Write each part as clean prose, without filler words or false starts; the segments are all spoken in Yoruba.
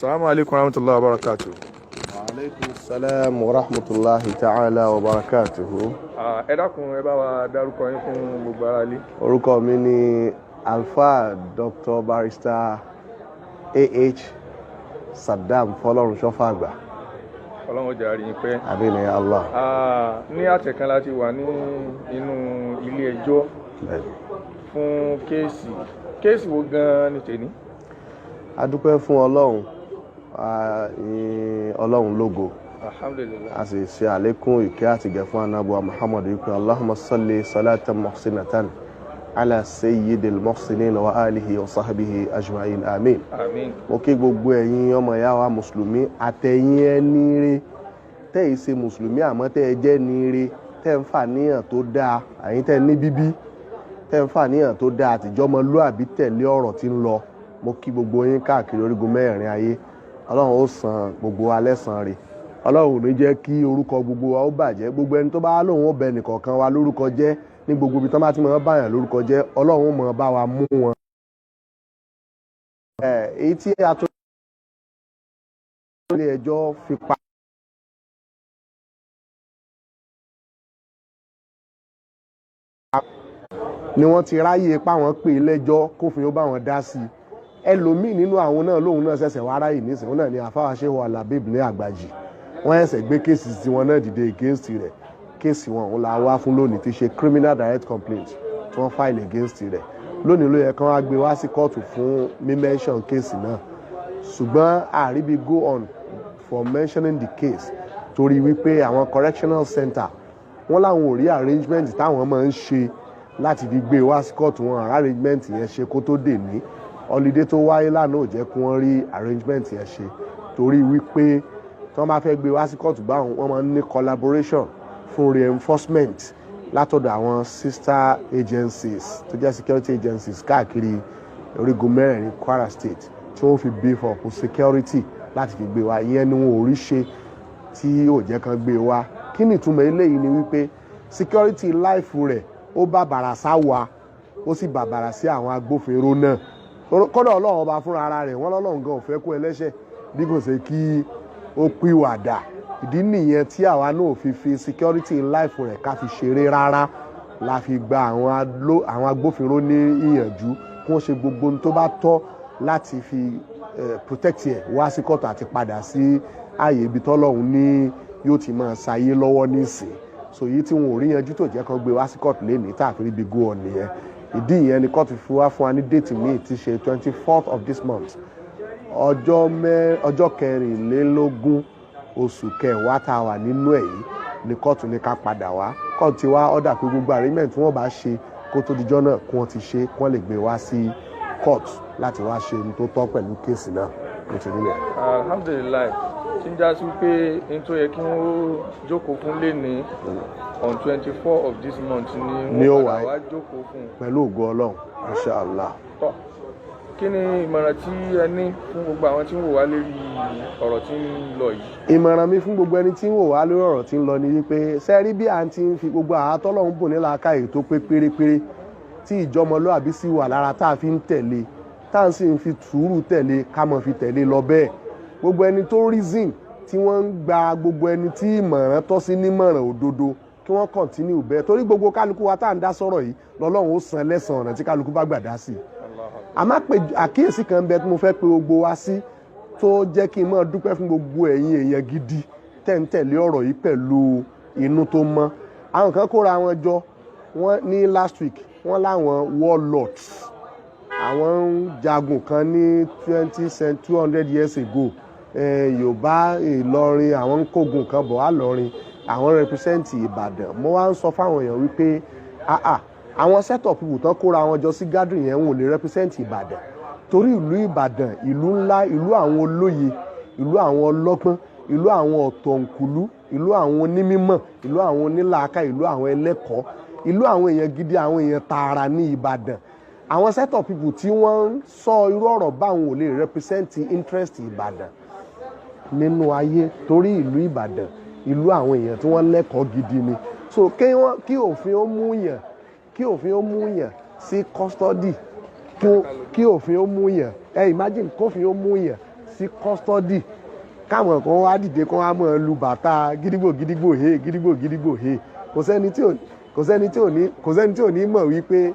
Assalamu alaikum warahmatullahi wabarakatuh. Aleykum salaam wa rahmatulahi ta'ala wa barakatuhu. Ẹ dákun, ẹ bá wa dárúkọ yín fún gbogbo ará ilé. Orúkọ mi ni Alfa Dr. Barrister Ah Saddam Fọlọ́runṣọ́ Fàgbà. Ọlọ́run jẹ́ àrí yín pẹ́. Àmín ya Allah. Ní àtẹ̀kan láti wà ní inú ilé ẹjọ́ fún case. Case wo gan-an ni tèmi? A dúpẹ́ fún Ọlọ́run, a yìn Ọlọ́run lógo. Alhamdulillah. A sì ṣe àlékún ìkẹ́ àtìgẹ̀ fún anábùwà Muhammad wípé Allahumma salli salatan muhsinatan ala sayyidil muhsinin wa alihi wa sahbihi ajma'in, amin. Àmín. Mo kí gbogbo ẹ̀yin ọmọ ìyá wa mùsùlùmí àtẹ̀yin ẹni rere tẹ́ ì ṣe mùsùlùmí, àmọ́ tẹ́ ẹ jẹ́ ní ire, tẹ́ ń fà níyàn tó dáa, àyín tẹ́ ní bíbí, tẹ́ ń fà níyàn tó dáa àtijọ́ ọmọlúàbí tẹ̀lé ọ̀rọ̀ tí ń lọ. Mo kí gbogbo yín káàkiri orígun mẹ́rin ayé. Ọlọ́run ó san gbogbo wa lẹ́san rẹ̀. Ọlọ́run ò ní jẹ́ kí orúkọ gbogbo wa ó bàjẹ́. Gbogbo ẹni tó bá lóun ó bẹ nìkọ̀ọ̀kan wa lórúkọ jẹ́ ní gbogbo ibi tó bá ti máa báyàn lórúkọ jẹ́, Ọlọ́run ó máa bá wa mú wọn. Èyí tí a tó ilé ẹjọ́ fi pa ni wọ́n ti ráyè páwọn pè é lẹ́jọ́ kófin ó bá wọn dá sí i. Ẹlòmíì nínú àwọn náà lóun náà ṣẹ̀ṣẹ̀ wá ráyè nísìnyí, òun náà ni àfáwà Shehu Alabib ní Àgbàjì. Wọ́n ṣẹ̀ṣẹ̀ gbé case tí wọ́n náà dìde against rẹ̀. Case wọn òun la wá fún lónìí, tí ṣe criminal direct complaint tí wọ́n file against rẹ̀. Lónìí ló yẹ kán wá gbé wá sí kóòtù fún mímẹ́ńsọ̀n case náà, ṣùgbọ́n àríbi go on for mentioning the case torí wípé àwọn correctional center wọ́n láwọn ò rí arrangement táwọn máa ń ṣe láti fi gbé wá sí kóòtù. Wọn arrangement yẹn ṣe kó tó dè ní holiday tó wáyé lánàá, ò jẹ́ kí wọ́n rí arrangement yẹn ṣe, torí wípé tí wọ́n bá fẹ́ gbé wá sí kóòtù báwọn, wọ́n máa ń ní collaboration fún reinforcement látọ̀dọ̀ àwọn sister agencies tó jẹ́ security agencies káàkiri orígun mẹ́rẹ̀ẹ̀rin Kwara State, tí wọ́n fi beef up security láti fi gbé wá. Ìyẹn ni wọn ò rí ṣe tí ò jẹ́ kán gbé wá. Kí ni ìtumọ̀ eléyìí? Ni wípé security life rẹ̀ ó bá bàrà sáwa, ó sì bàbàrà sí àwọn agbófinró náà. Kọ́dọ̀ Ọlọ́run Ọba fúnra ara rẹ̀, wọ́n lọ́lọ́run gan ò fẹ́ kó ẹlẹ́ṣẹ̀ bí kò ṣe kí ó pìwàdà. Ìdí nìyẹn tí àwa náà fi fi security life rẹ̀ ká fi ṣeré rárá, la fi gba àwọn agbófinró ní ìyànjú kí wọ́n ṣe gbogbo ohun tó bá tọ́ láti fi protect ẹ̀ wá sí kóòtù àti padà sí ààyè ibi tọ́lọ́run ní yóò ti máa ṣayé lọ́wọ́ nísìn. So èyí tí wọn ò rí yanjú tó jẹ́ kán gbé wá sí kóòtù lẹ́nìí tá a fi rí bí go on nìyẹn. Ìdí ìyẹn ni kóòtù fi wá fún wa ní date míì tí ṣe 24th of this month, ọjọ́ 24 oṣù kẹwàá tá a wà nínú ẹ̀ yìí ni kóòtù ní ká padà wá. Kóòtù ti wá order pé gbogbo arrangement tí wọ́n bá ṣe kó tó dijọ́ náà, kí wọ́n ti ṣe, kí wọ́n lè gbé wá sí court láti wá ṣe ohun tó tọ́ pẹ̀lú case náà. Bó ti rí nìyẹn. Alhamdulillahi, tí ń já sí pé n tó yẹ kí wọ́n jókòó fún lẹ́ni on 24 of this month ni Ni ó wọ́n padà wáyé. wá jókòó fún. Pẹ̀lú ògo Ọlọ́run, inshallah. Tọ́, kí ni ìmọ̀ràn tí ẹ ní fún gbogbo àwọn tí ń wò wá lérí ọ̀rọ̀ tí ń lọ yìí? Ìmọ̀ràn mi fún gbogbo ẹni tí ń wò wá lórí ọ̀rọ̀ tí ń lọ ni wípé sẹ́rí bí à ń ti ń fi gbogbo àátọ́lọ́hún bò ní làákàyè tó pé pérépéré, tí ìjọmọlúàbí sì wà lára tá a fi ń tẹ̀lé, tá à ń sì ń fi sùúrù tẹ̀lé, ká mọ̀ fi tẹ̀lé lọ bẹ́ẹ̀. Gbogbo ẹni tó reason tí wọ́n ń gba, gbogbo ẹni tí ìmọ̀ràn tọ́ sí nímọ̀ràn òdodo, kí wọ́n continue bẹ́ẹ̀, torí gbogbo kálukú wa tá à ń dá sọ̀rọ̀ yìí lọ́lọ́run ó san lẹ́san ọ̀nà tí kálukú bá gbà dá sí i. Àmọ́ pé àkíyèsí kan bẹ tí mo fẹ́ pe gbogbo wa sí, tó jẹ́ kí n máa dúpẹ́ fún gbogbo ẹ̀yin èèyàn gidi tẹ́ ń tẹ̀lé ọ̀rọ̀ yìí pẹ̀lú inú tó mọ́. Àwọn kan kóra wọn jọ, wọ́n ní last week, wọ́n láwọn warlords, àwọn ń jagun kan ní twenty cent 200 years ago, Yorùbá Ìlọrin, àwọn ń kógun kan bọ̀ wá lọ́rin, àwọn represent Ìbàdàn. Mo wá ń sọ fáwọn èèyàn wípé ah ah, àwọn set of people tán kóra wọn jọ sí gathering yẹn, wọn ò lè represent Ìbàdàn, torí ìlú Ìbàdàn, ìlú ńlá, ìlú àwọn olóye, ìlú àwọn ọlọ́gbọ́n, ìlú àwọn ọ̀tọ̀ǹkùlú, ìlú àwọn onímọ̀, ìlú àwọn onílàákà, ìlú àwọn ẹlẹ́kọ̀ọ́, ìlú àwọn èèyàn gidi, àwọn èèyàn tààrà ní Ìbàdàn. Àwọn set of people tí wọ́n ń sọ irú ọ̀rọ̀ báwọn ò lè represent interest Ìbàdàn nínú ayé, torí ìlú Ìbàdàn, ìlú àwọn èèyàn tí wọ́n lẹ́kọ̀ọ́ gidi ni. So kí wọ́n kí òfin ó mú yàn, kí òfin ó mú yàn sí custody, kí òfin ó mú yàn, ẹ imagine kófin ó mú yàn sí custody, káwọn kan wá dìde kán wá máa lu bàtà gídígbò gídígbò he, gídígbò gídígbò he. Kò sẹ́ni tí ò ní mọ̀ wípé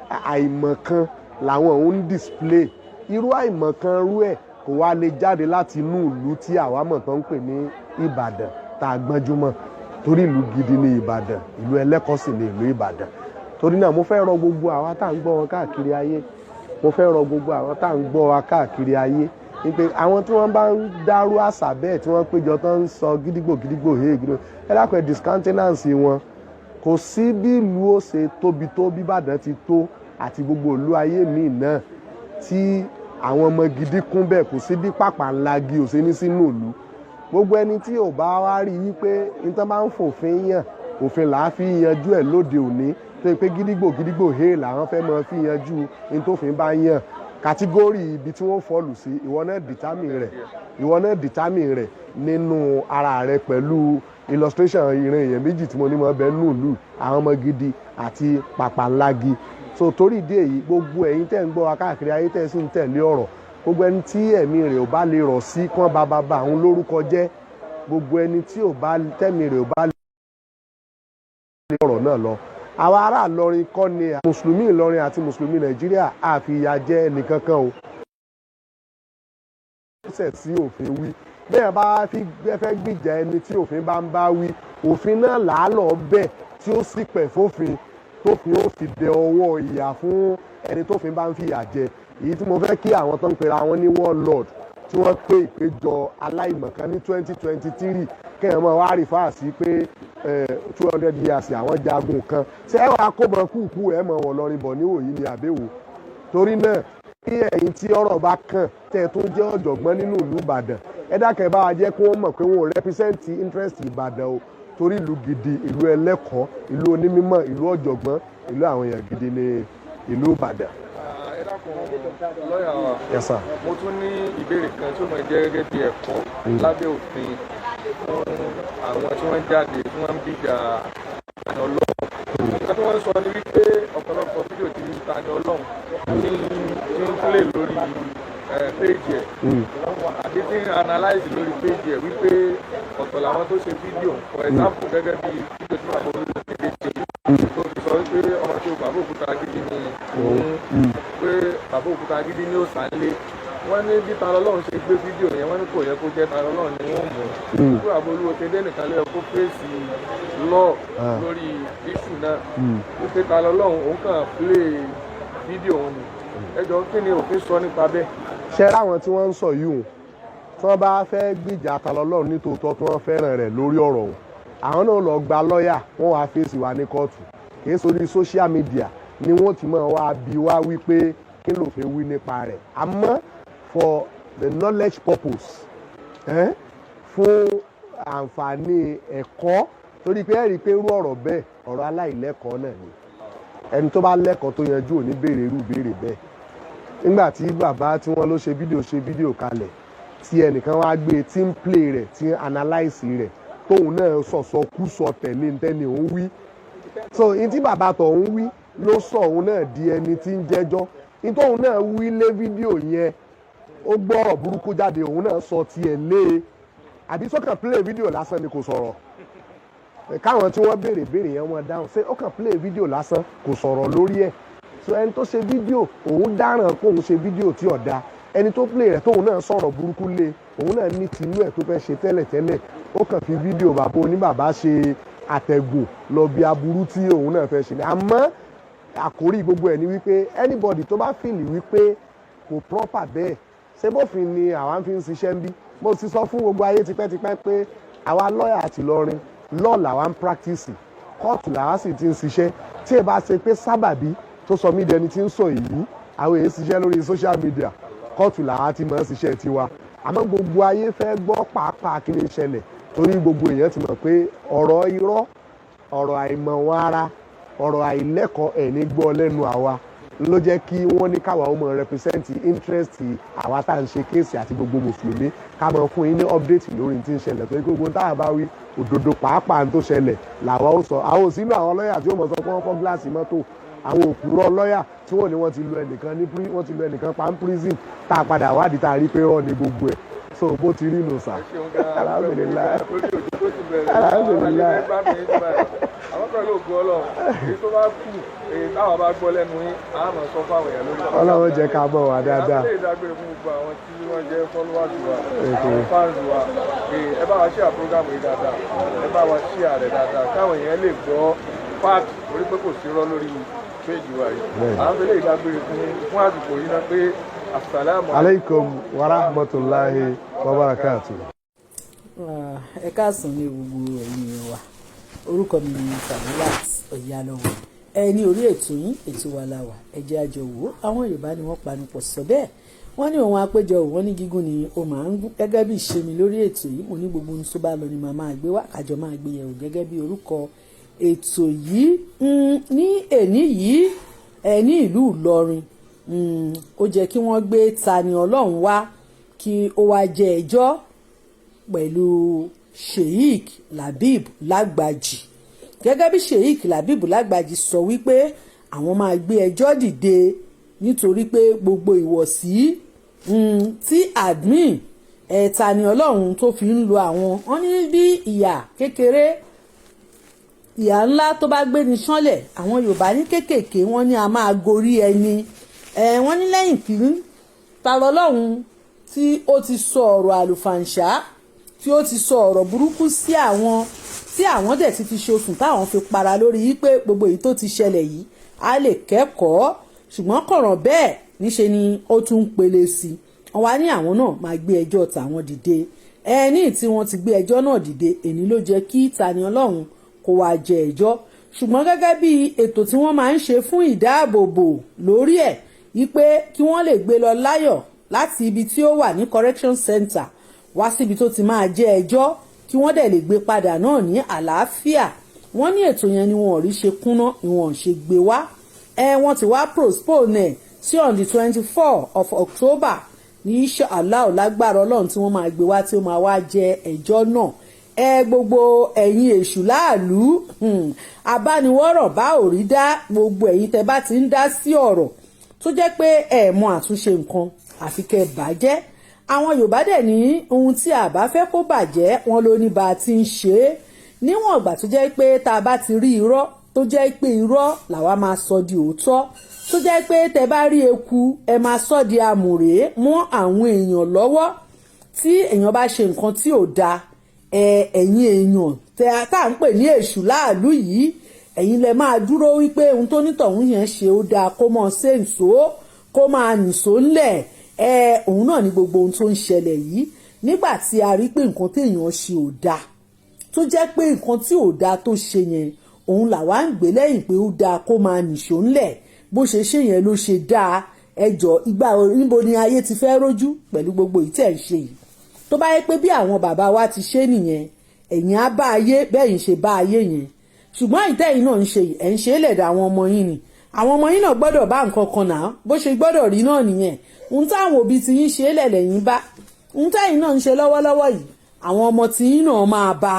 àìmọ̀kan làwọn òun ń display. Irú àìmọ̀kan rú ẹ̀ kò wá lè jáde láti inú ìlú tí àwa mọ̀ tán ń pè ní Ìbàdàn tá a gbọ́njú mọ̀, torí ìlú gidi ní Ìbàdàn, ìlú ẹlẹ́kọ̀ọ́ sì ní ìlú Ìbàdàn. Torí náà, mo fẹ́ rọ gbogbo àwa tá à ń gbọ́ wọn káàkiri ayé, mo fẹ́ rọ gbogbo àwọn tá à ń gbọ́ wa káàkiri ayé wípé àwọn tí wọ́n bá ń dárú àṣà bẹ́ẹ̀, tí wọ́n péjọ tán ń sọ gídígbò gídígbò hey gídígbò, ẹ dákun, ẹ discountenance wọn. Kò sí bí ìlú ó ṣe tóbi tó, bí Ìbàdàn ti tó àti gbogbo ìlú ayé míì náà tí àwọn ọmọ gidi kún bẹ́ẹ̀, kò sí bí pàpà ńlá gi ò ṣe ní sínú ìlú. Gbogbo ẹni tí ò bá wá rí wípé nítorí máa ń fòfin yàn, òfin là á fi yanjú ẹ̀ lóde òní, tó yẹ pé gídígbò gídígbò hey làwọn fẹ́ máa fi yanjú ní tófin bá yàn, category ibi tí wọ́n fall sí, ìwọ náà determine rẹ̀, ìwọ náà determine rẹ̀ nínú ara rẹ̀ pẹ̀lú illustration ìran èèyàn méjì tí mo ní mọ́ bẹ́ẹ̀ nù lù, àwọn ọmọ gidi àti pàpà ńlági. So torí ìdí èyí, gbogbo ẹ̀yin tẹ́ ń gbọ́ wa káàkiri ayé, tẹ́ sì ń tẹ̀lé ọ̀rọ̀, gbogbo ẹni tí ẹ̀mí rẹ̀ ò bá lè rọ̀ sí kán bá bàbá òun lórúkọ jẹ́, gbogbo ẹni tí ò bá tẹ̀mí rẹ̀ ò bá lè ọ̀rọ̀ náà lọ, àwa ará Ìlọrin kọ́ ni mùsùlùmí Ìlọrin àti mùsùlùmí Nàìjíríà àfi ìyà jẹ ẹnìkankan o. Ṣẹ̀ sí òfin wí bẹ́ẹ̀ bá fi fẹ́ gbìjà ẹni tí òfin bá ń bá wí, òfin náà làálọ̀ bẹ́ẹ̀ tí ó sì pẹ̀ fófin tófin ó fi dẹ ọwọ́ ìyà fún ẹni tófin bá ń fìyà jẹ. Èyí tí mo fẹ́ kí àwọn tó ń pera wọn ní warlord, tí wọ́n pé ìpéjọ aláìmọ̀kan ní 2023, kẹ́hìn mọ́ wá refer sí pé 200 years àwọn jagun kan, ṣé ẹ wàá kó mọ kúkú ẹ mọ̀ wọ̀ lọ́rin bọ̀ níwòyí ni àbẹ̀wò? Torí náà, kí ẹ̀yin tí ọ̀rọ̀ bá kàn, tẹ́ ẹ tó jẹ́ ọ̀jọ̀gbọ́n nínú ìlú Ìbàdàn, ẹ dákẹ́ bá wa jẹ́ kí wọ́n mọ̀ pé wọ́n ò represent interest Ìbàdàn o, torí ìlú gidi, ìlú ẹlẹ́kọ̀ọ́, ìlú onímọ̀, ìlú ọ̀jọ̀gbọ́n, ìlú àwọn èèyàn gidi ní ìlú Ìbàdàn. Ẹ dákun, lọ́yà wa. Yes, sir. Mo tún ní ìbéèrè kan tí ó máa jẹ́ gẹ́gẹ́ bí ẹ̀kọ́ lábẹ́ òfin fún àwọn tí wọ́n jáde tí wọ́n ń bíjà Tani Olohun. Nǹkan tí wọ́n ń sọ ni wípé ọ̀pọ̀lọpọ̀ fídíò tí Tani Olohun ní tí ń play lórí page ẹ̀ àbí tí ń analyze lórí page ẹ̀, wípé ọ̀tọ̀ làwọn tó ṣe fídíò. For example, gẹ́gẹ́ bí fídíò tí bàbá Olúkòde ṣe, tó fi sọ wípé ọmọ tí o bàbá òkúta gidi ni òun, pé bàbá òkúta gidi ní òsánlé. Wọ́n ní bí Tani Olohun ṣe gbé fídíò yẹn, wọ́n ní kò yẹ kó jẹ́ Tani Olohun ni wọ́n mú kí bàbá Olúkòde nìkan ló yẹ kó fèsì lọ́ọ̀ lórí issue náà, wípé Tani Olohun òun kàn play fídíò òun ni. Ẹ jọ, kí ni òfin sọ nípa bẹ́ẹ̀? Ṣe ráwọn tí wọ́n ń sọ yìí hùn, tí wọ́n bá fẹ́ gbìjà Tani Olohun nítòótọ́, tí wọ́n fẹ́ràn rẹ̀ lórí ọ̀rọ̀ òun, àwọn náà lọ gba lọ́ọ̀yà, wọ́n wá fèsì wa ní kóòtù. Kì í sórí social media ni wọ́n ti máa wá bí wá wípé kí lòfin wí nípa rẹ̀. Àmọ́ for the knowledge purpose, fún àǹfààní ẹ̀kọ́, torí pé ẹ rí i pé irú ọ̀rọ̀ bẹ́ẹ̀, ọ̀rọ̀ aláìlẹ́kọ̀ọ́ náà ni. Ẹni tó bá lẹ́kọ̀ọ́ tó yanjú ò ní béèrè irú béèrè bẹ́ẹ̀. Nígbà tí bàbá tí wọ́n ló ṣe fídíò kalẹ̀, tí ẹnìkan wá gbé, tí ń play rẹ̀, tí ń analyse rẹ̀, tóun náà sọ̀sọ̀ kú sọ tẹ̀lé ntẹ́ni òun wí. So ní tí bàbá tọ̀hún wí ló sọ òun náà di ẹni tí ń jẹ́jọ́. Ní tóun náà wí lé fídíò yẹn, ó gbọ́ ọ̀rọ̀ burúkú jáde, òun náà sọ tiẹ̀ lé e, àbí sọ́kàn play fídíò lásán ni kò sọ̀rọ̀? Káwọn tí wọ́n béèrè béèrè yẹn, wọ́n dáhùn. Ṣé ó kàn play fídíò lásán, kò sọ̀rọ̀ lórí ẹ̀? So ẹni tó ṣe fídíò, òun dáràn kóun ṣe fídíò tí ò da. Ẹni tó play rẹ̀, tóun náà sọ̀rọ̀ burúkú lé, òun náà ní tinú ẹ̀ tó fẹ́ ṣe tẹ́lẹ̀tẹ́lẹ̀. Ó kàn fi fídíò bàbá oníbàbá ṣe àtẹ̀gùn lọ bí aburú tí òun náà fẹ́ ṣe ni. Àmọ́ àkórí gbogbo ẹ̀ ni wípé anybody tó bá feel wípé kò proper bẹ́ẹ̀, ṣé bófin ni àwa fi ń ṣiṣẹ́ ń bí? Mo ti sọ fún gbogbo ayé tipẹ́tipẹ́ pé àwa lọ́ọ̀yà àti Ìlọrin, law làwa ń practice, kóòtù làwa sì ti ń ṣiṣẹ́. Tí ẹ bá ṣe pé sábàbí tó sọ mí dẹni tí ń sọ èyí, àwọn èyí ṣiṣẹ́ lórí social media, kóòtù làwa ti máa ń ṣiṣẹ́ tiwa. Àmọ́ gbogbo ayé fẹ́ gbọ́ pàápàá kí ni ṣẹlẹ̀, torí gbogbo èèyàn ti mọ̀ pé ọ̀rọ̀ irọ́, ọ̀rọ̀ àìmọ̀ wọn ara, ọ̀rọ̀ àìlẹ́kọ̀ọ́ ẹ̀ ní gbọ́ lẹ́nu àwa. Ló jẹ́ kí wọ́n ní káwa ó mọ̀ represent interest àwa tá à ń ṣe case àti gbogbo mùsùlùmí, ká mọ̀ fún yín ní update lórí tí ń ṣẹlẹ̀, torí gbogbo táwa bá wí, òdodo pàápàá tó ṣẹlẹ̀ làwa ó sọ. Àwọn ò sínú àwọn lọ́yà tí ó mọ̀ sọ pé wọ́n fọ́ gíláàsì mọ́tò. Àwọn òpùrọ̀ lọ́yà tí wọ́n ní wọ́n ti lu ẹnìkan ní wọ́n ti lu ẹnìkan pa ní prison, tá a padà wádìí, tá a rí pé rọ́ ni gbogbo ẹ̀. So bó ti rí nù sà. Alhamdulillahi, alhamdulillahi. Àwọn pẹ̀lú ògùn Ọlọ́run, èyí tó bá kù, èyí táwọn bá gbọ́ lẹ́nu yín, a máa sọ fáwọn èèyàn lórí. Ọlọ́run jẹ́ ká bọ̀ wá dáadáa. Ìyá ìdágbére fún gbogbo àwọn tí wọ́n jẹ́ followers wa, àwọn fans wa, pé ẹ bá wa share program yìí dáadáa, ẹ bá wa share rẹ̀ dáadáa, káwọn èèyàn lè gbọ́ fact, orí pé kò sí irọ́ lórí péjì wa yìí. À ń fi lè dágbére fún àsìkò yìí náà pé asalaamu alaikum wa rahmatulahi wa barakatuh. Ẹ káàsán ní gbogbo ẹ̀yin èèyàn wa. Orúkọ mi ni Fàdílàt Ọ̀yálọ́wọ́. Ẹ ní orí ètò yín, ètò wa la wà. Ẹ jẹ́ àjọ wò ó. Àwọn Yorùbá ni wọ́n panupọ̀ sọ bẹ́ẹ̀. Wọ́n ní ohun àpéjọ, wọ́n ní gígùn ni ó máa ń gún. Gẹ́gẹ́ bí ìṣe mi lórí ètò yìí, mo ní gbogbo ohun tó bá lọ ni màá máa gbé wá, àjọ máa gbé yẹ̀wò gẹ́gẹ́ bí orúkọ ètò yìí. Ní èní yìí, ẹ ní ìlú Ìlọrin, ó jẹ́ kí wọ́n gbé Tani Olohun wá kí ó wá jẹ́ ẹjọ́ pẹ̀lú Sheikh Labib Lágbàjì. Gẹ́gẹ́ bí Sheikh Labib Lágbàjì sọ wípé àwọn máa gbé ẹjọ́ dìde nítorí pé gbogbo ìwọ̀sí tí admin ẹ̀ Tani Olohun tó fi ń lo àwọn, wọn ní bí ìyà kékeré, ìyà ńlá tó bá gbé ní sánlẹ̀, àwọn Yorùbá ní kéékèèké, wọ́n ní a máa gorí ẹni ẹ̀. Wọ́n ní lẹ́yìn kí Tani Olohun tí ó ti sọ ọ̀rọ̀ àlùfàǹṣá, tí ó ti sọ ọ̀rọ̀ burúkú sí àwọn, tí àwọn dẹ̀ ti fi ṣoṣùn táwọn fi para lórí yìí pé gbogbo èyí tó ti ṣẹlẹ̀ yìí á lè kẹ́kọ̀ọ́, ṣùgbọ́n kọ̀ràn bẹ́ẹ̀, níṣe ni ó tún ń pele sí i. Wọ́n wá ní àwọn náà máa gbé ẹjọ́ tàwọn dìde. Ẹni tí wọ́n ti gbé ẹjọ́ náà dìde, èní ló jẹ́ kí Tani Olohun kó wá jẹ ẹjọ́, ṣùgbọ́n gẹ́gẹ́ bí ètò tí wọ́n máa ń ṣe fún ìdáàbòbò lórí ẹ̀ wípé kí wọ́n lè gbé lọ láyọ̀ láti ibi tí ó wà ní correction center wá síbi tó ti máa jẹ́ ẹjọ́, kí wọ́n dẹ̀ lè gbé padà náà ní àlàáfíà, wọ́n ní ètò yẹn ni wọn ò rí ṣe kúnná, ni wọn ò ṣe gbé wá. Ẹ wọ́n ti wá postpone ẹ̀ sí on the 24 of October ní insha Allah, lágbára Ọlọ́run, tí wọ́n máa gbé wá, tí ó máa wá jẹ ẹjọ́ náà. Ẹ gbogbo ẹ̀yin èṣù láàlú, abániwọ́rọ̀ bá ò rí dá, gbogbo ẹ̀yin tẹ́ bá ti ń dá sí ọ̀rọ̀ tó jẹ́ pé ẹ̀ mọ àtúnṣe nǹkan àfi kẹ́ bàjẹ́. Àwọn Yorùbá dẹ̀ ní ohun tí a bá fẹ́ kó bàjẹ́, wọn ló ní bá a ti ń ṣe é. Níwọ̀n ìgbà tó jẹ́ pé tá a bá ti rí irọ́ tó jẹ́ pé irọ́ làwa máa sọ di òótọ́, tó jẹ́ pé tẹ́ bá rí eku, ẹ máa sọ di àmùrè mọ́ àwọn èèyàn lọ́wọ́. Tí èèyàn bá ṣe nǹkan tí ò dáa, ẹ ẹ̀yin èèyàn tá à ń pè ní èṣù láàlú yìí, ẹ̀yin lẹ máa dúró wípé ohun tó nítọ̀hún yẹn ṣe ó dáa, kó mọ̀ ṣe nṣó, kó máa nìṣó ńlẹ̀. Ẹ òun náà ni gbogbo ohun tó ń ṣẹlẹ̀ yìí. Nígbà tí a rí pé nǹkan téèyàn ṣe ò dáa, tó jẹ́ pé nǹkan tí ò dáa tó ṣe yẹn, òun làwa ń gbé lẹ́yìn pé ó dáa, kó máa nìṣó ńlẹ̀, bó ṣe ṣe yẹn ló ṣe dáa. Ẹjọ́ ìgbà níbo ni ayé ti fẹ́ rójú pẹ̀lú gbogbo ìtẹ̀ ń ṣe yìí? Tó bá yẹ pé bí àwọn bàbá wa ti ṣe nìyẹn, ẹ̀yin á bá ayé bẹ́yìn ṣe bá ayé yẹn. Ṣùgbọ́n ìtẹ́yìn náà ń ṣe, ẹ̀ ń ṣe é lẹ̀dá àwọn ọmọ yín ni. Àwọn ọmọ yín náà gbọ́dọ̀ bá nǹkan kan náà, bó ṣe gbọ́dọ̀ rí náà nìyẹn. Ohun táwọn òbí ti yín ṣe é lẹ̀lẹ̀ yín bá, ohun táyìn náà ń ṣe lọ́wọ́lọ́wọ́ yìí, àwọn ọmọ tí yín náà máa bá,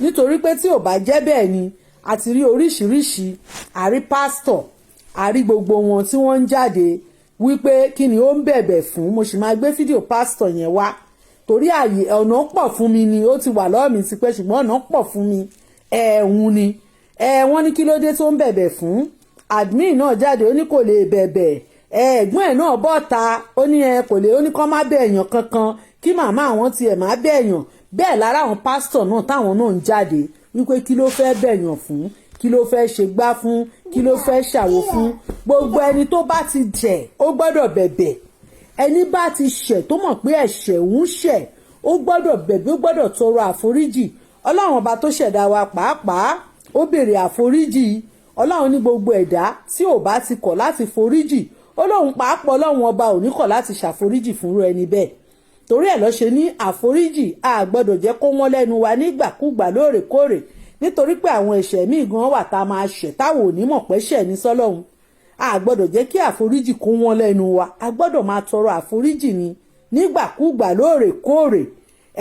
nítorí pé tí ò bá jẹ́ bẹ́ẹ̀ ni, a ti rí oríṣiríṣi, àrí pásítọ̀, àrí gbogbo wọn tí wọ́n ń jáde wípé kí ni ó ń bẹ̀bẹ̀ fún. Mo sì máa gbé fídíò pásítọ̀ yẹn wá, torí àyè ọ̀nà pọ̀ fún mi ni ó ti wà lọ́wọ́ mi tipẹ́, ṣùgbọ́n ọ̀nà pọ̀ fún mi ẹ̀hún ni ẹ. Wọ́n ní kí ló dé tó ń bẹ̀bẹ̀ fún? Admin náà jáde, ó ní kò lè bẹ̀bẹ̀. Ẹ̀gbọ́n ẹ̀ náà bọ́ta, ó ní ẹ kò lè, ó ní kọ́ má bẹ̀ èèyàn kankan, kí màmá àwọn tiẹ̀ má bẹ̀ èèyàn. Bẹ́ẹ̀ lára àwọn pásítọ̀ náà táwọn náà ń jáde wípé kí ló fẹ́ bẹ̀yàn fún, kí ló fẹ́ ṣe gbá fún, kí ló fẹ́ ṣàwò fún. Gbogbo ẹni tó bá ti jẹ̀, ó gbọ́dọ̀ bẹ̀bẹ̀. Ẹni bá ti ṣẹ̀, tó mọ̀ pé ẹ̀ṣẹ̀ ń ṣẹ̀, ó gbọ́dọ̀ bẹ̀bẹ̀, ó gbọ́dọ̀ tọrọ àforíjì. Ọlọ́run Ọba tó ṣẹ̀dá wa pàápàá, ó béèrè àforíjì. Ọlọ́run ní gbogbo ẹ̀dá tí ò bá ti kọ̀ láti foríjì, ó lóun pàápàá Ọlọ́run Ọba ò ní kọ̀ láti ṣàforíjì fúnrú ẹni bẹ́ẹ̀. Torí ẹ̀ ló ṣe ní àforíjì, a gbọ́dọ̀ jẹ́ kó wọ́n lẹ́nu wa nígbàkúgbà, lóòrèkóòrè, nítorí pé àwọn ẹ̀ṣẹ̀ míì gan wà tá a máa ṣẹ̀ táwọn ò ní mọ̀ pé ṣẹ̀ ní sọ́lọ́hun. A gbọ́dọ̀ jẹ́ kí àforíjì kó wọ́n lẹ́nu wa. A gbọ́dọ̀ máa tọrọ àforíjì ni nígbàkúgbà, lóòrèkóòrè.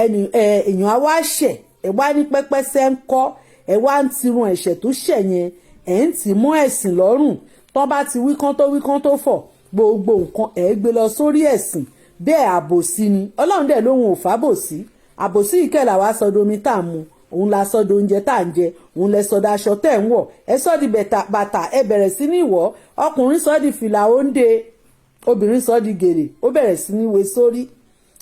Ẹni èèyàn á wá ṣẹ̀, ẹ wá ní pẹ́pẹ́sẹ́ ń kọ́, ẹ wá ń tirun ẹ̀ṣẹ̀ tó ṣẹ̀ yẹn, ẹ̀ ń tì mọ́ ẹ̀sìn lọ́rùn. Tó bá ti wí kán tó wí kán tó fọ̀, gbogbo nǹkan ẹ̀ gbé lọ sórí ẹ̀sìn bẹ́ẹ̀. Àbòsí ni. Ọlọ́run dẹ̀ lóhun ò fábòsí. Àbòsí ìkẹlà wàá sọdọ̀ omi tá à ń mu, òun la sọ́dọ̀ oúnjẹ tá à ń jẹ, òun lẹ sọ́dọ̀ aṣọ tẹ̀ ń wọ̀, ẹ sọ́ di bàtà, ẹ bẹ̀rẹ̀ sí ní wọ̀. Ọkùnrin sọ́ di fìlà òǹde, obìnrin sọ́ di gèlè, ó bẹ̀rẹ̀ sí ní wé sórí.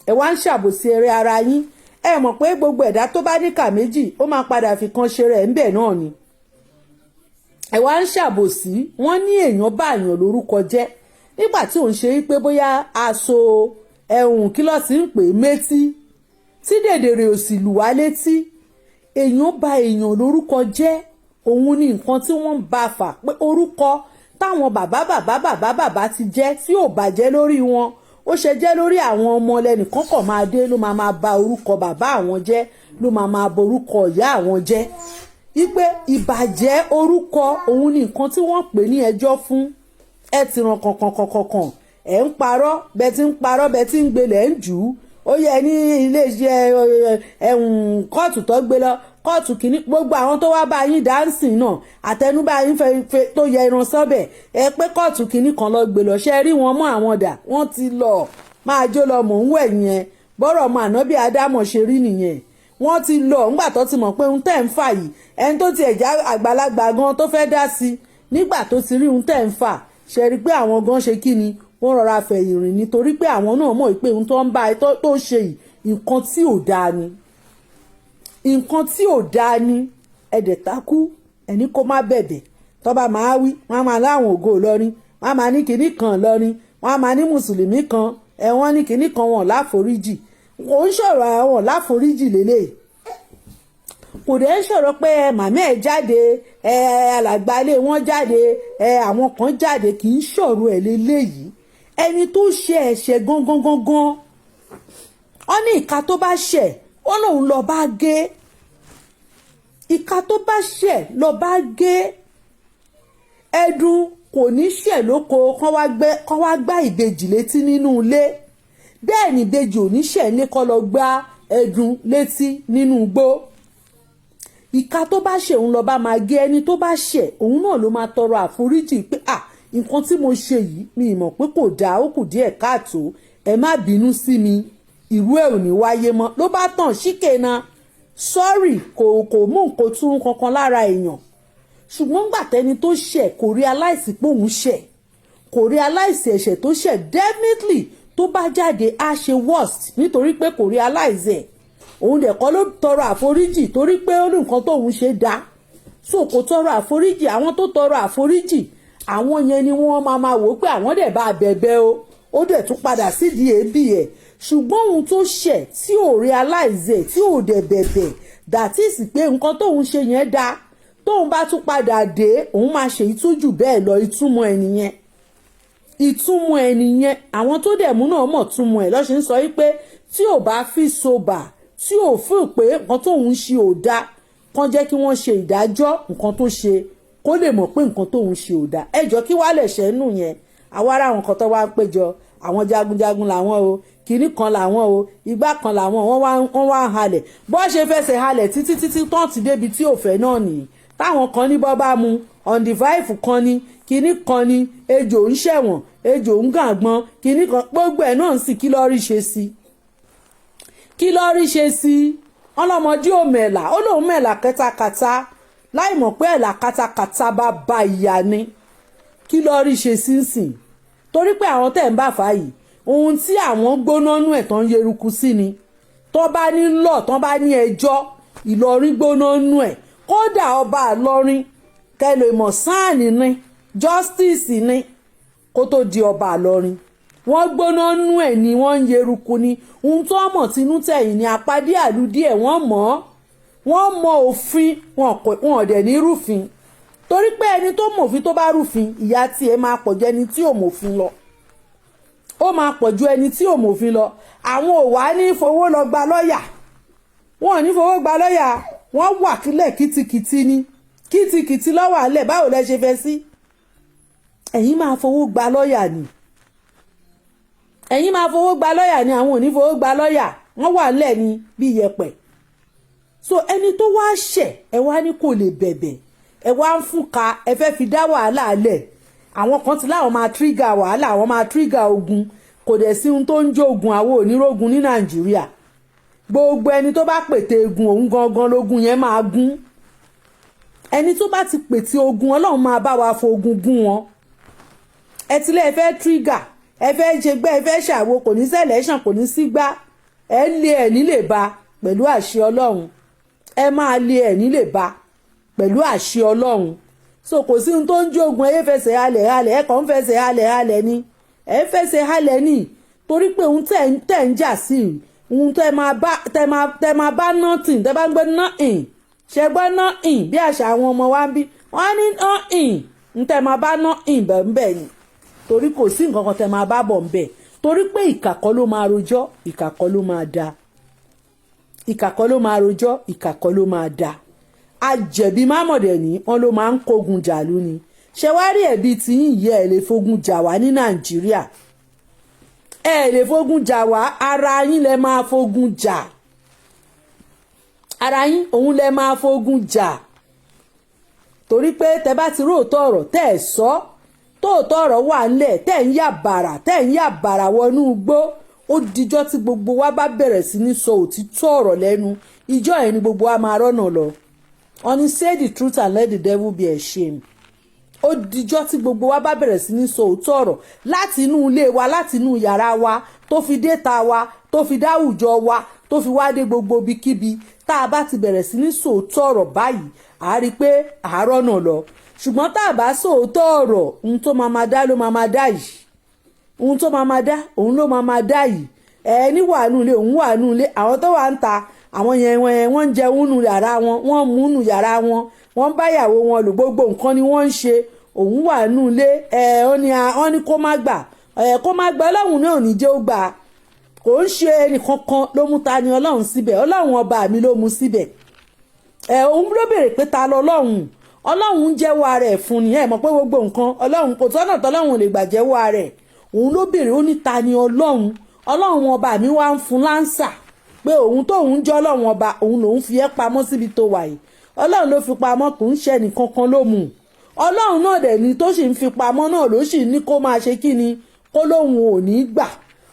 Ẹ wá ń ṣàbòsí eré ara yín. Ẹ mọ̀ pé gbogbo ẹ̀dá tó bá níkà méjì, ó máa padà fi kan ṣe rẹ̀ ńbẹ̀ náà ni. Ẹ wá ń ṣàbòsí. Wọ́n ní èèyàn bá èèyàn lórúkọ jẹ́ nígbà tí òun ṣe wípé bóyá aṣọ ẹ̀hún kí ló ti ń pè é métí tí dèdèrè ò sì lù wá létí. Èèyàn bà èèyàn lórúkọ jẹ́, òun ni nǹkan tí wọ́n ń bá fà pé orúkọ táwọn bàbá bàbá bàbá bàbá ti jẹ́ tí ò bàjẹ́ lórí wọn, ó ṣe jẹ́ lórí àwọn ọmọ lẹ́nìkan kàn máa dé ló máa máa ba orúkọ bàbá àwọn jẹ́, ló máa máa borúkọ ìyá àwọn jẹ́. Wípé ìbàjẹ́ orúkọ, òun ni nǹkan tí wọ́n pè ní ẹjọ́ fún. Ẹ ti ràn kànkànkànkàn, ẹ̀ ń parọ́ bẹ́ẹ̀ ti ń parọ́, bẹ́ẹ̀ ti ń gbélé ń jù ú. Ó yẹ ní iléeṣẹ́ ẹ̀hún kóòtù tó gbé lọ kóòtù kìíní, gbogbo àwọn tó wá bá yín dáǹsì náà, àtẹnubá yín fẹ́ tó yẹ irun sọ́bẹ̀ ẹ pé kóòtù kìíní kan lọ gbé lọ. Ṣe rí wọn mọ́? Àwọn dà? Wọ́n ti lọ máa jó lọ. Mò ń wẹ̀ yẹn bọ́rọ̀ ọmọ ànábì ádámọ̀ ṣe rí nìyẹn. Wọ́n ti lọ ńgbà tó ti mọ̀ pé ohun tẹ́ ń fà yìí, ẹni tó ti ẹ̀já àgbàlagbà gan tó fẹ́ dá sí nígbà tó ti rí ohun tẹ́ ń fà, ṣe rí pé àwọn gan ṣe kí ni, wọ́n rọra fẹ̀yìn rìn, nítorí pé àwọn náà mọ̀ pé ohun tó ń bá tó ṣe yìí, nǹkan tí ò dáa ni, nǹkan tí ò dáa ni. Ẹ̀dẹ̀ takú, ẹni kó má bẹ̀bẹ̀. Tọ́ba máa wí, wọ́n á máa láwọn ògo Ìlọrin, wọ́n á máa ní kinní kan Ìlọrin, wọ́n á máa ní mùsùlùmí kan ẹ̀, wọ́n ní kinní kan wọn láforíjì. Kò ń sọ̀rọ̀ àwọn láforíjì lélẹ̀, kò dẹ̀ ń sọ̀rọ̀ pé màmá ẹ̀ jáde, ẹ alàgbà ilé wọn jáde, ẹ àwọn kan jáde. Kì í sọ̀rọ̀ ẹ̀ lélẹ́yìí. Ẹni tó ṣe ẹ̀ṣẹ̀ gangan gangan, wọ́n ní ìka tó bá ṣẹ̀, ó lóun lọ bá gé. Ìka tó bá ṣẹ̀ lọ bá gé. Ẹdun kò ní ṣẹ̀ lóko kán wá gbá ìbejì létí nínú ilé. Bẹ́ẹ̀ ni ìbejì ò ní ṣẹ̀ ní kó lọ gbá ẹdun létí nínú igbó. Ìka tó bá ṣẹ̀, òun lọ bá máa gé. Ẹni tó bá ṣẹ̀, òun náà ló máa tọrọ àforíjì pé, "À, nǹkan tí mo ṣe yìí, mi ì mọ̀ pé kò dáa, ó kù díẹ̀ káàtó, ẹ má bínú sí mi, ìrú ẹ̀ ò ní wáyé mọ́." Ló bá tàn ṣíkè náà, sorry, kò mú nǹkan tún kankan lára èèyàn. Ṣùgbọ́n gbà tẹ́ni tó ṣẹ̀ kò rí aláìsí pé òun ṣẹ̀, kò rí aláìsí ẹ̀ṣẹ̀ tó ṣẹ̀, definitely tó bá jáde, á ṣe worst, nítorí pé kò rí aláìsí ẹ̀. Òun dẹ̀ kọ́ ló tọrọ àforíjì, torí pé ó ní nǹkan tóun ṣe dá, so kò tọrọ àforíjì. Àwọn tó tọrọ àforíjì, àwọn yẹn ni wọ́n máa máa wò ó pé àwọn dẹ̀ bá a bẹ̀bẹ̀ o, ó dẹ̀ tún padà sídìí èébì ẹ̀. Ṣùgbọ́n ohun tó ṣẹ̀ tí ò realize ẹ̀, tí ò dẹ̀ bẹ̀bẹ̀, that is pé nǹkan tóun ṣe yẹn dáa, tóun bá tún padà dé, òun máa ṣe ìtújù bẹ́ẹ̀ lọ. Ìtumọ̀ ẹ̀ nìyẹn, ìtumọ̀ ẹ̀ nìyẹn. Àwọn tó dẹ̀ mú náà mọ̀ túmọ̀ ẹ̀ lọ́sẹ̀ ń sọ wípé tí ò bá fi sober, tí ò fún pé nǹkan tóun ṣe ò dáa, kán jẹ́ kí wọ́n ṣe ìdájọ́ nǹkan tó ṣe, kó lè mọ̀ pé nǹkan tóun ṣe ò dáa. Ẹjọ́ kí wàá lè ṣẹ́nu yẹn. Àwa ará àwọn kan tó wá ń péjọ, àwọn jagunjagun làwọn o, kìnnì kan làwọn o, igbá kan làwọn. Wọ́n wá ń halẹ̀ bó ṣe fẹsẹ̀ halẹ̀ títí títí tán ti débi tí òfẹ́ náà nìyí. Táwọn kan ní bọ́ bá mu on the five kan ní kinní kan ní ejò ń ṣẹ̀wọ̀n, ejò ń gàngbọ́n, kinní kan, gbogbo ẹ̀ náà ń sì. Kí lọ́ọ́ rí ṣe sí? Kí lọ́ọ́ rí ṣe sí? Ọlọ́mọdé ò mẹ̀là, ó lóun mẹ̀là kẹtakàta láì mọ̀ pé ẹ̀là katakata bá ba ìyá ni. Kí lọ́ọ́ rí ṣe sínsìn? Torí pé àwọn tẹ̀ ń bá fà yìí, ohun tí àwọn gbóná nú ẹ̀ tán yeruku sí ni. Tó bá ní lọ, tán bá ní ẹjọ́, Ìlọrin gbóná nú ẹ̀. Kódà ọba Ìlọrin kẹlẹ̀ mọ̀ sáàni ní justice ní kó tó di ọba Ìlọrin, wọ́n gbóná nú ẹ̀ ni, wọ́n ń yeruku ni. Ohun tó mọ̀ tinú tẹ̀yìn ni apádé àlùdí ẹ̀, wọ́n mọ̀ ọ́, wọ́n mọ òfin, wọn ò dẹ̀ ní rúfin, torí pé ẹni tó mọ̀fin, tó bá rúfin, ìyà tiẹ̀ máa pọ̀ ju ẹni tí ò mọ̀fin lọ. Ó máa pọ̀ ju ẹni tí ò mọ̀fin lọ. Àwọn ò wá ní fowó lọ gba lọ́ọ̀yà, wọn ò ní fowó gba lọ́ọ̀yà. Wọ́n wà kílẹ̀ kìtìkìtì ni, kìtìkìtì lọ́wọ́ àlẹ̀. Báwo lẹ ṣe fẹ́ sí? Ẹ̀yin máa fowó gba lọ́ọ̀yà ni, ẹ̀yin máa fowó gba lọ́ọ̀yà ni. Àwọn ò ní fowó gba lọ́ọ̀yà, wọ́n wà lẹ̀ ní bí yẹpẹ̀. So ẹni tó wá ṣẹ̀, ẹ wá ní kò lè bẹ̀bẹ̀, ẹ wá ń fún ka, ẹ fẹ́ fi dá wàhálà lẹ̀. Àwọn kan ti láwọn máa trigger wàhálà, àwọn máa trigger ogun. Kò dẹ̀ sí ohun tó ń jógun, àwọn onírógun ní Nàìjíríà. Gbogbo ẹni tó bá pète egun, òun gangan lógun yẹn máa gún. Ẹni tó bá ti pète ogun, Ọlọ́run máa bá wa fogun gún wọn. Ẹ tilẹ̀ ẹ fẹ́ trigger, ẹ fẹ́ ṣe gbẹ́, ẹ fẹ́ ṣàwo, kò ní selection, kò ní sígbá. Ẹ lé ẹ nílè ba pẹ̀lú àṣẹ Ọlọ́run. Ẹ máa lé ẹ nílè ba pẹ̀lú àṣẹ Ọlọ́run. So kò sí ohun tó ń jógun. Ẹ fẹsẹ̀ halẹ̀ halẹ̀, ẹ kàn ń fẹsẹ̀ halẹ̀ halẹ̀ ni, ẹ fẹsẹ̀ halẹ̀ ni, torí pé ohun tẹ̀ ń jà sí, ohun tẹ́ máa bá nothing. Tẹ́ bá ń gbé nothing, ṣe gbọ́ nothing, bí àṣà àwọn ọmọ wa ń bí, wọ́n á ní nothing ń tẹ́ máa bá, nothing bẹ̀ ń bẹ̀ ni, torí kò sí nǹkan kan tẹ́ máa bá bọ̀ ń bẹ̀, torí pé ìkà kọ́ ló máa rojọ́, ìkà kọ́ ló máa da. Ìkà kọ́ ló máa rojọ́, ìkà kọ́ ló máa da. Ajẹ̀bi mámọ̀dẹ̀ ní wọn ló máa ń kógun jàlú ni. Ṣé wá rí ẹ̀bi tí yín yẹ? Ẹ̀ lè fogun jà wá ní Nàìjíríà, ẹ lè fogun jà wá. Ara yín lẹ máa fogun jà, ara yín òun lẹ máa fogun jà, torí pé tẹ bá ti róòtọ́ ọ̀rọ̀ tẹ́ ẹ̀ sọ, tóòtọ́ ọ̀rọ̀ wà ńlẹ̀, tẹ́ ń yà bàrà, tẹ́ ń yà bàrà wọnú igbó. Ó dijọ́ tí gbogbo wa bá bẹ̀rẹ̀ sí ní sọ òtítọ́ ọ̀rọ̀ lẹ́nu, ìjọ́ yẹn ni gbogbo wa máa rọ́nà lọ. Wọ́n ní, "Say the truth and let the devil be ashamed." Ó dijọ́ tí gbogbo wa bá bẹ̀rẹ̀ sí ní sọ òótọ́ ọ̀rọ̀ láti inú ilé wa, láti inú yàrá wa, tó fi dé ta wa, tó fi dáwùjọ wa, tó fi wá dé gbogbo ibikíbi, tá a bá ti bẹ̀rẹ̀ sí ní sòótọ́ ọ̀rọ̀ báyìí, à á rí i pé àárọ̀ náà lọ. Ṣùgbọ́n tá a bá sòótọ́ ọ̀rọ̀, ohun tó máa máa dá ló máa máa dá yìí, ohun tó máa máa dá òun ló máa máa dá yìí. Ẹ ní wà nù ilé, òun wà nù ilé. Àwọn tó wà ń ta, àwọn yẹn, wọ́n ń jẹun nù yàrá wọn, wọ́n mú nù yàrá wọn, wọ́n bá ìyàwó wọn lò, gbogbo nǹkan ni wọ́n ń ṣe. Òun wà nù ilé. Ẹ ó ní kó má gbà, ẹ kó má gbà. Ọlọ́run náà ò ní jẹ́ ó gbà. Kò ń ṣe ẹnìkankan ló mú Ta ni Ọlọ́run síbẹ̀. Ọlọ́run ọba mi ló mú síbẹ̀. Ẹ òun ló béèrè pé ta lọ Ọlọ́run. Ọlọ́run ń jẹ́wọ́ ara ẹ̀ fún ni. Ẹ mọ̀ pé gbogbo nǹkan Ọlọ́run, kò tọ́nà tọ́lọ́run lè gbà jẹ́wọ́ ara ẹ̀. Òun ló béèrè, ó ní, "Ta ni Ọlọ́run?" Ọlọ́run ọba mi wá ń fún lánsà pé òun tóun jẹ́ Ọlọ́run ọba, òun lòun fi ẹ́ pamọ́ síbi tó wà yìí. Ọlọ́run ló fi pamọ́, kò ń ṣe ẹnìkankan ló mú. Ọlọ́run náà dẹ̀ ni tó sì ń fi pamọ́ náà, ló sì ní kó máa ṣe kí ni, kó lóun ò ní gbà.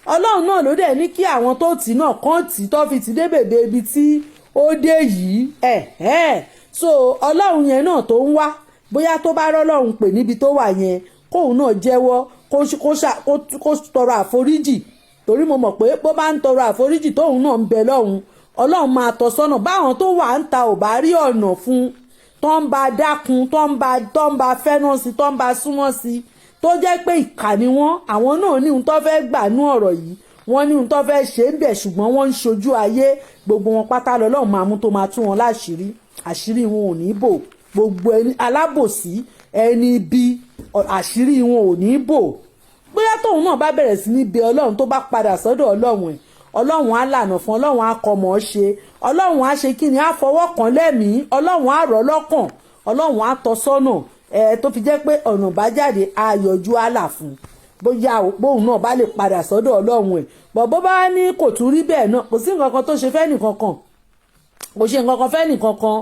Ọlọ́run náà ló dẹ̀ ní kí àwọn tó tì náà kàn tì tó fi tì dé bèbè ibi tí ó dé yìí. Ẹ̀ ẹ̀ so Ọlọ́run yẹn náà tó ń wá, bóyá tó bá rọ́lọ́run pè níbi tó wà yẹn, kóun náà jẹ́wọ́, kó tọrọ àforíjì, torí mo mọ̀ pé bó bá ń tọrọ àforíjì, tóun náà ń bẹ lọ́hùn, Ọlọ́run máa tọ́ sọ́nà. Báwọn tó wà ń ta ò bá rí ọ̀nà fún, tó ń bá dákun, tó ń bá fẹ́nà sí, tó ń bá súnmọ́ sí, tó jẹ́ pé ìkà ni wọ́n, àwọn náà ní ohun tó fẹ́ gbà nú ọ̀rọ̀ yìí, wọ́n ní ohun tó fẹ́ ṣe ń bẹ̀, ṣùgbọ́n wọ́n ń ṣojú ayé. Gbogbo wọn pátá lọ́lọ́run máa mú tó máa tú wọn láṣìírí. Àṣírí wọn ò ní bò. Gbogbo ẹni alábòsí, ẹni bí, àṣírí wọn ò ní bò. Bóyá tóun náà bá bẹ̀rẹ̀ sí ní bẹ Ọlọ́run, tó bá padà sọ́dọ̀ Ọlọ́run ẹ̀, Ọlọ́run á lànà fún, Ọlọ́run á kọmọ̀ ṣe, Ọlọ́run á ṣe kí ni, á fọwọ́ kàn lẹ́mìí, Ọlọ́run á rọ̀ lọ́kàn, Ọlọ́run á tọ́ sọ́nà ẹ̀, tó fi jẹ́ pé ọ̀nà bá jáde, á yọjú àlà fún. Bóyá bóun náà bá lè padà sọ́dọ̀ Ọlọ́run ẹ̀ bọ̀, bó bá ní kò tún rí bẹ́ẹ̀ náà, kò sí nǹkan kan tó ṣe fẹ́ nìkankan, kò ṣe nǹkan kan fẹ́ nìkankan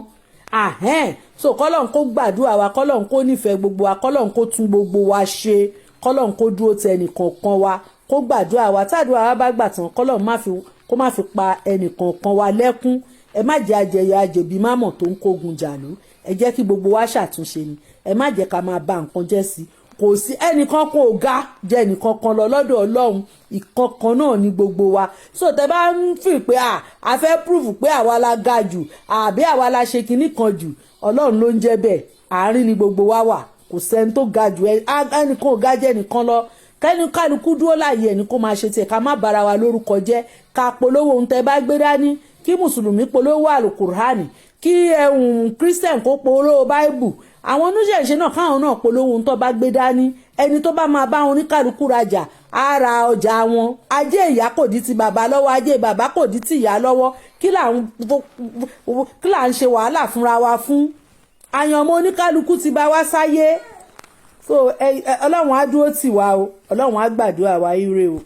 ahẹ́n. So kọ́lọ́n kó gbàdúrà wa, kọ́lọ́n kó nífẹ̀ẹ́ gbogbo wa, kọ́lọ́n kó tún gbogbo wa ṣe, kọ́lọ́n kó dúró tẹ ẹnìkọ̀ọ̀kan wa, kó gbàdúrà wa. Tàdúrà wa bá gbà tán, kọ́lọ́n má fi kó má fi pa ẹnìkọ̀ọ̀kan wa lẹ́kún. Ẹ má jẹ́ ajẹyọ ajẹ̀bí mámọ̀ tó ń kógun jàlú. Ẹ jẹ́ kí gbogbo wa ṣàtúnṣe ni. Ẹ má jẹ́ ká máa ba nǹkan jẹ́ sí. Kò sí ẹnìkan kan ò ga jẹ́ ẹnìkan kan lọ lọ́dọ̀ Ọlọ́run. Ìkankan náà ni gbogbo wa. So tẹ bá ń fi pé a fẹ́ prove pé àwa la ga jù àbí àwa la ṣe kinní kan jù, Ọlọ́run ló ń jẹ́ bẹ́ẹ̀. Àárín ni gbogbo wa wà. Kò sẹ́ni tó ga jù, ẹnìkan ò ga jẹ́ ẹnìkan lọ. Kẹ́ni kálukú dúró láàyè ẹni, kó máa ṣe tiẹ̀, ká má bára wa lórúkọ jẹ́. Ká polówó ohun tẹ́ bá gbé dání. Kí mùsùlùmí polówó àlùkùránì, kí ẹ̀hún christian kó polówó báìbù, àwọn oníṣẹ̀ṣe náà káwọn náà polówó ohun tó bá gbé dání. Ẹni tó bá máa bá wọn oníkálukú rajà á ra ọjà wọn. Ajé ìyá kò dí ti bàbá lọ́wọ́, ajé bàbá kò dí ti ìyá lọ́wọ́. Kí là ń ṣe wàhálà fúnra wa fún? Àyànmọ́ oníkálukú ti bá wá sáyé. So Ọlọ́run á dúró tì wá o, Ọlọ́run á gbàdúrà wa. Ire o.